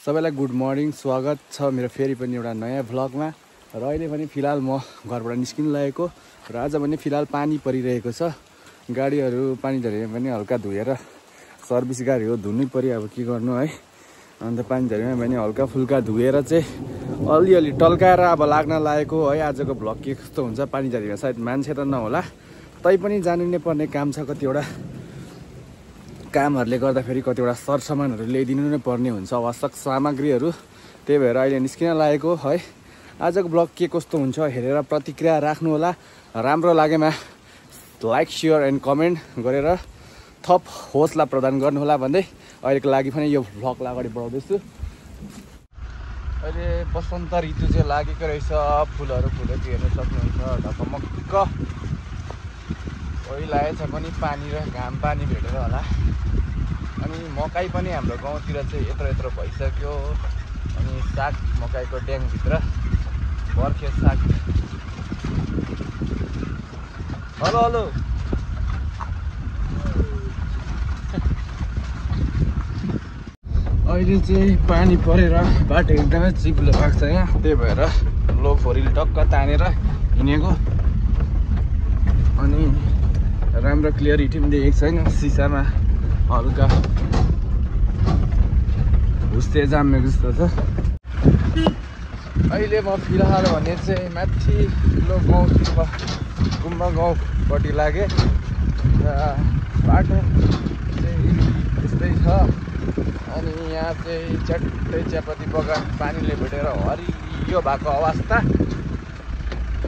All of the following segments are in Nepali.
सबैलाई गुड मर्निङ स्वागत छ मेरो फेरि पनि एउटा नयाँ भ्लगमा र अहिले पनि फिलहाल म घरबाट निस्किनु लागेको र आज पनि फिलहाल पानी परिरहेको छ। गाडीहरू पानी झरीमा पनि हल्का धोएर सर्भिस गाडी हो धुनै पर्यो अब के गर्नु है। अन्त पानी झरीमा पनि हल्का फुल्का धोएर चाहिँ अलिअलि टल्काएर अब लाग्न लागेको है। आजको भ्लग के कस्तो हुन्छ, पानी झरीमा सायद मान्छे त नहोला तैपनि जानु नै पर्ने काम छ। कतिवटा कामहरूले गर्दाखेरि कतिवटा सरसामानहरू ल्याइदिनु नै पर्ने हुन्छ, आवश्यक सामग्रीहरू। त्यही भएर अहिले निस्किन लागेको है। आजको ब्लग के कस्तो हुन्छ हेरेर प्रतिक्रिया राख्नु होला। राम्रो लागेमा लाइक सेयर एन्ड कमेन्ट गरेर थप हौसला प्रदान गर्नुहोला भन्दै अहिलेको लागि पनि यो भ्लगलाई अगाडि बढाउँदैछु। अहिले बसन्त ऋतु चाहिँ लागेको रहेछ, फुलहरू फुलेको हेर्न सक्नुहुन्छ ढकमक्क। कोही लागेछ पनि पानी र घाम पानी भेटेर होला। अनि मकै पनि हाम्रो गाउँतिर चाहिँ यत्रो यत्रो भइसक्यो। अनि साग मकैको ड्याङभित्र बर्खे साग। हेलो हेलो अहिले चाहिँ पानी परेर बाटो एकदमै चिप्लो भएको छ यहाँ। त्यही भएर लो फोरिल टक्क तानेर हिँडेको। अनि राम्रो क्लियरिटी पनि देखेको छैन, सिसामा हल्का हुस्ते जामेको जस्तो छ। अहिले म फिलहाल भने चाहिँ माथिल्लो गाउँतिर गुम्बा गाउँपट्टि लागेँ र बाटो चाहिँ यस्तै छ। अनि यहाँ चाहिँ चट्टै चियापत्ती बगान पानीले भेटेर हरियो भएको अवस्था।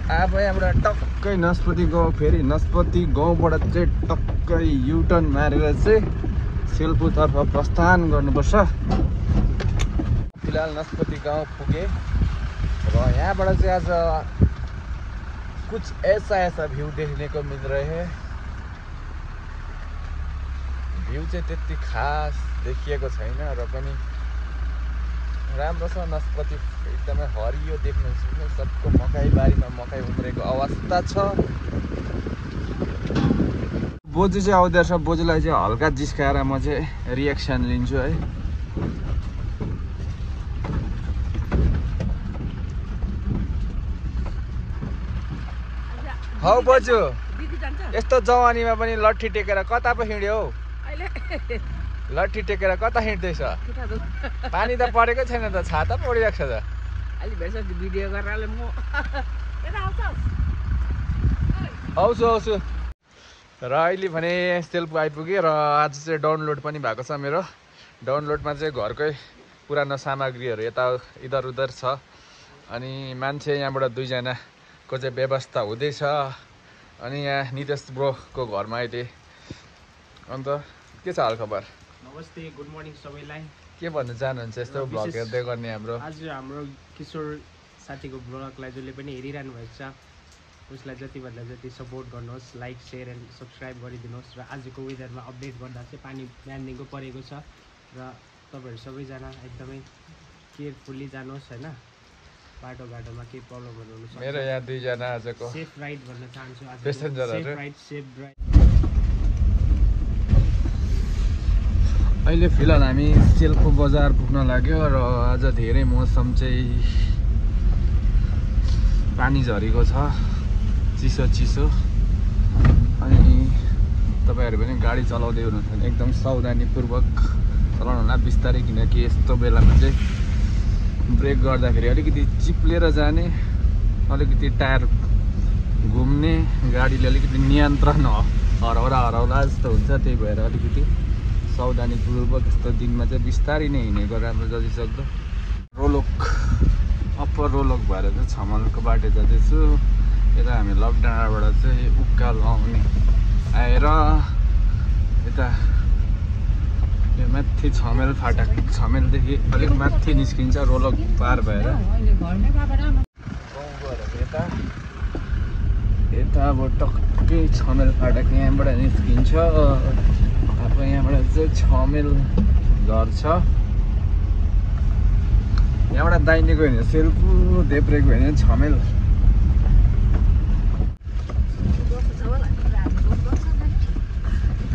अब यहाँबाट टक्कै नस्पति गाउँ, फेरि नस्पति गाउँबाट चाहिँ टक्कै युटर्न मारेर चाहिँ सेल्पुतर्फ प्रस्थान गर्नुपर्छ। फिलहाल नस्पति गाउँ पुगेँ र यहाँबाट चाहिँ आज कुछ ऐसा भ्यू देखने को मिल रहे हैं। भ्यू चाहिँ त्यति खास देखिएको छैन र पनि राम्रो छ। नस्पति एकदमै हरियो देख्नु सबको मकै बारीमा मकै उम्रेको अवस्था छ। बोजू चाहिँ आउँदो रहेछ, बोजूलाई चाहिँ हल्का जिस्काएर म चाहिँ रिएक्सन लिन्छु है। हौ बोजू, यस्तो जवानीमा पनि लट्ठी टेकेर कता पो हिँड्यो हौ? लट्ठी टेकेर कता हिँड्दैछ? पानी त परेकै छैन त, छाता पडिरहेको छ त। आउँछु र अहिले भने सेल्फ आइपुगेँ र आज चाहिँ डाउनलोड पनि भएको छ मेरो। डाउनलोडमा चाहिँ घरकै पुरानो सामग्रीहरू यता इधर उधर छ। अनि मान्छे यहाँबाट दुईजनाको चाहिँ व्यवस्था हुँदैछ। अनि यहाँ नितेश ब्रोको घरमा अहिले। अन्त के छ हालखबर? नमस्ते, गुड मर्निङ सबैलाई। के भन्न चाहनुहुन्छ यस्तो भ्लग हेर्दै गर्ने हाम्रो? आज हाम्रो किशोर साथीको भ्लगलाई जसले पनि हेरिरहनु भएको छ उसलाई जतिभन्दा जति सपोर्ट गर्नुहोस्, लाइक सेयर एन्ड सब्सक्राइब गरिदिनुहोस्। र आजको वेदरमा अपडेट गर्दा चाहिँ पानी बिहानदेखिको परेको छ र तपाईँहरू सबैजना एकदमै केयरफुल्ली जानुहोस् होइन। बाटोघाटोमा केही प्रब्लमहरू हुनु सक्छ। मेरो यहाँ दुईजना आजको सेफ राइड भन्न चाहन्छु। आज पेसेन्जरहरू सेफ ड्राइभ। अहिले फिलहाल हामी सेल्पो बजार पुग्न लाग्यो र आज धेरै मौसम चाहिँ पानी झरीको छ, चिसो चिसो। अनि तपाईँहरू पनि गाडी चलाउँदै हुनुहुन्छ भने एकदम सावधानीपूर्वक चलाउनु होला, बिस्तारै। किनकि यस्तो बेलामा चाहिँ ब्रेक गर्दाखेरि अलिकति चिप्लेर जाने, अलिकति टायर घुम्ने, गाडीले अलिकति नियन्त्रण हराउला जस्तो हुन्छ। त्यही भएर अलिकति सावधानीपूर्वक यस्तो दिनमा चाहिँ बिस्तारै नै हिँडेको राम्रो जति सक्दो। रोलोक अप्पर रोलोक भएर चाहिँ छमलको बाटो जाँदैछु। यता हामी लकडाँडाबाट चाहिँ उकालो आउने आएर यता यो माथि छमेल फाटक, छमेलदेखि अलिक माथि निस्किन्छ रोलोक पार भएर। यता अब टक्कै छमेल फाटक यहाँबाट निस्किन्छ। अब यहाँबाट चाहिँ छमेल घर छ। यहाँबाट दाहिने गयो भने सेल्पु, देब्रे गयो भने छमेल।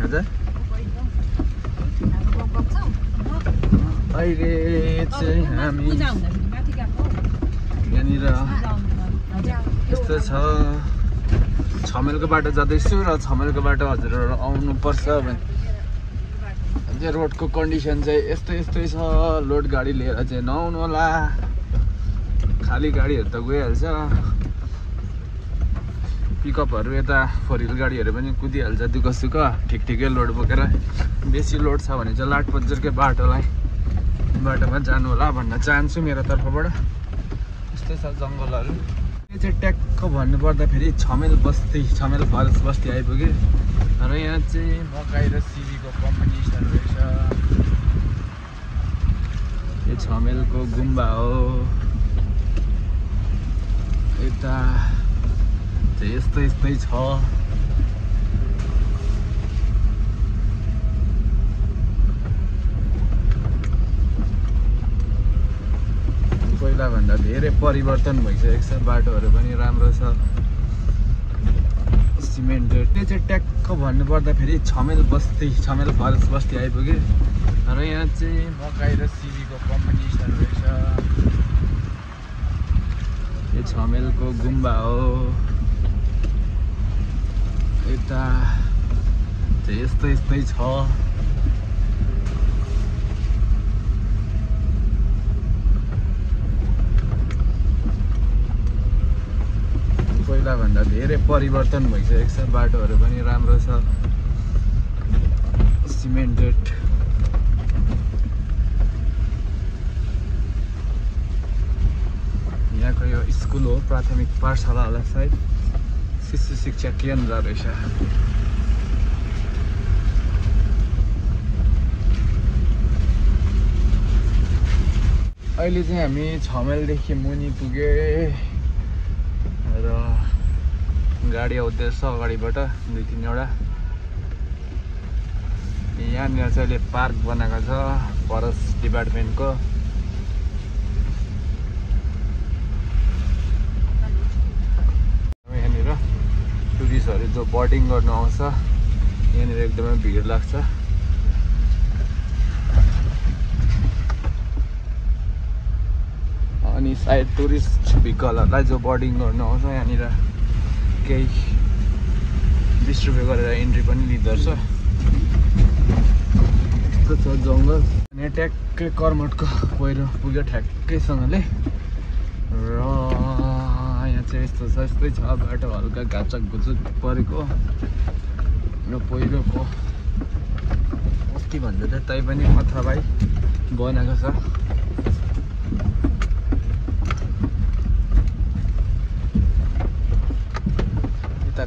हजुर अहिले चाहिँ हामी यहाँनिर यस्तो छ छमेलको बाटो जाँदैछु र छमेलको बाटो हजुरहरू आउनुपर्छ भने रोडको कन्डिसन चाहिँ यस्तै छ। लोड गाडी लिएर चाहिँ नआउनु होला, खाली गाडीहरू त गइहाल्छ। पिकअपहरू यता 4 व्हिल गाडीहरू पनि कुदिहाल्छ दुःख सुख ठिकै लोड बोकेर। बेसी लोड छ भने चाहिँ लाटपन्चरकै बाटोमा जानु होला भन्न चाहन्छु मेरो तर्फबाट। यस्तै छ जङ्गलहरू। यो चाहिँ ट्याक्क भन्नुपर्दा फेरि छमेल फरेस्ट बस्ती आइपुग्यो र यहाँ चाहिँ मकै र सिमीको कम्बिनेसन रहेछ। यो छमेलको गुम्बा हो। यता चाहिँ यस्तै छ। पहिलाभन्दा धेरै परिवर्तन भइसकेको छ। बाटोहरू पनि राम्रो छ, सिमेन्टेड। त्यो चाहिँ ट्याक्क भन्नुपर्दा फेरि छमेल फरेस्ट बस्ती आइपुग्यो र यहाँ चाहिँ मकै र सिमीको कम्बिनेसन रहेछ। यो छमेलको गुम्बा हो। यता चाहिँ यस्तै छ। पहिलाभन्दा धेरै परिवर्तन भइसकेको छ। बाटोहरू पनि राम्रो छ, सिमेन्टेड। यहाँको यो स्कुल हो, प्राथमिक पाठशाला होला सायद, शिशु शिक्षा केन्द्र रहेछ। अहिले चाहिँ हामी छमेलदेखि मुनि पुगे र गाडी आउँदैछ अगाडिबाट 2-3 यहाँनिर चाहिँ अहिले पार्क बनाएको छ फरेस्ट डिपार्टमेन्टको। यहाँनिर टुरिस्टहरू जो बोटिङ गर्नु आउँछ यहाँनिर एकदमै भिड लाग्छ। अनि सायद टुरिस्ट भेहिकलहरूलाई जो बोर्डिङ गर्नु आउँछ यहाँनिर केही 20 रुपियाँ गरेर एन्ट्री पनि लिँदो रहेछ। यस्तो छ जङ्गल। अनि ट्याक्कै कर्मठको पहिरो पुग्यो ठ्याक्कैसँगले र यहाँ चाहिँ यस्तै छ बाटो, हल्का घाचक घुचुक परेको। यो पहिरोको अस्ति भन्दा चाहिँ तै पनि अथवाई बनाएको छ।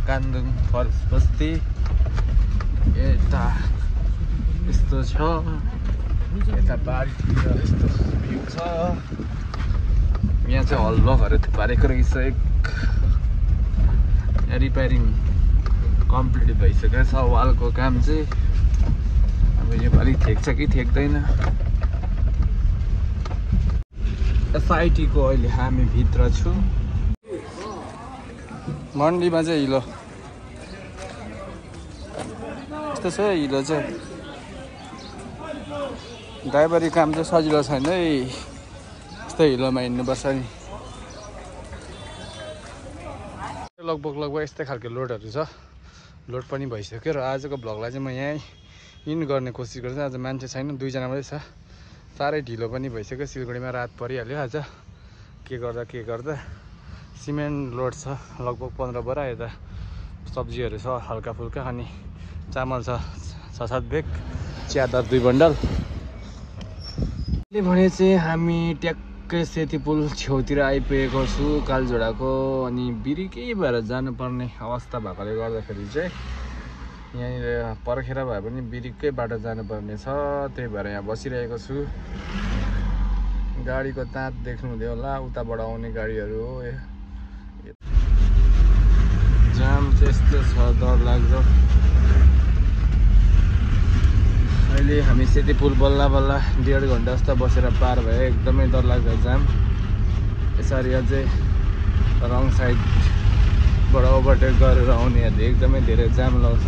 कान्दुङ फरेस्ट बस्ती यता यस्तो छ। यता बारीतिर यस्तो भ्यू छ। यहाँ चाहिँ हलब्लकहरू थुपारेको रहेछ। रिपेयरिङ कम्प्लिट भइसकेको छ। वालको काम चाहिँ अब योपालि ठेक्छ कि ठेक्दैन। एसआइटीको अहिले हामी भित्र छु। मन्डीमा चाहिँ हिलो यस्तो छ। हिलो चाहिँ ड्राइभरी काम चाहिँ सजिलो छैन है, यस्तै हिलोमा हिँड्नुपर्छ नि। लगभग यस्तै खालको लोडहरू छ। लोड पनि भइसक्यो र आजको भ्लगलाई चाहिँ म यहीँ इन गर्ने कोसिस गर्छु। आज मान्छे छैन, 2 जना मात्रै छ। साह्रै ढिलो पनि भइसक्यो। सिलगढीमा रात परिहाल्यो आज। के गर्दा सिमेन्ट लोड छ लगभग 15 बोरा। यता सब्जीहरू छ हल्का फुल्का, अनि चामल छ 6-7 बेग, च्यादर 2 बन्डल। अहिले भने चाहिँ हामी ट्याक्कै सेती पुल छेउतिर आइपुगेको छु कालझोडाको। अनि बिरिकै भएर जानुपर्ने अवस्था भएकोले गर्दाखेरि चाहिँ यहाँनिर पर्खेर भए पनि बिरिकै बाटो जानुपर्ने छ। त्यही भएर यहाँ बसिरहेको छु। गाडीको तात देख्नु हुँदै होला, उताबाट आउने गाडीहरू हो। जाम चाहिँ यस्तो छ डरलाग्दो। अहिले हामी सेती पुल बल्ल 1.5 घन्टा जस्तो बसेर पार भयो। एकदमै डरलाग्दो जाम। यसरी अझै रङ साइडबाट ओभरटेक गरेर आउनेहरूले एकदमै धेरै जाम लाउँछ।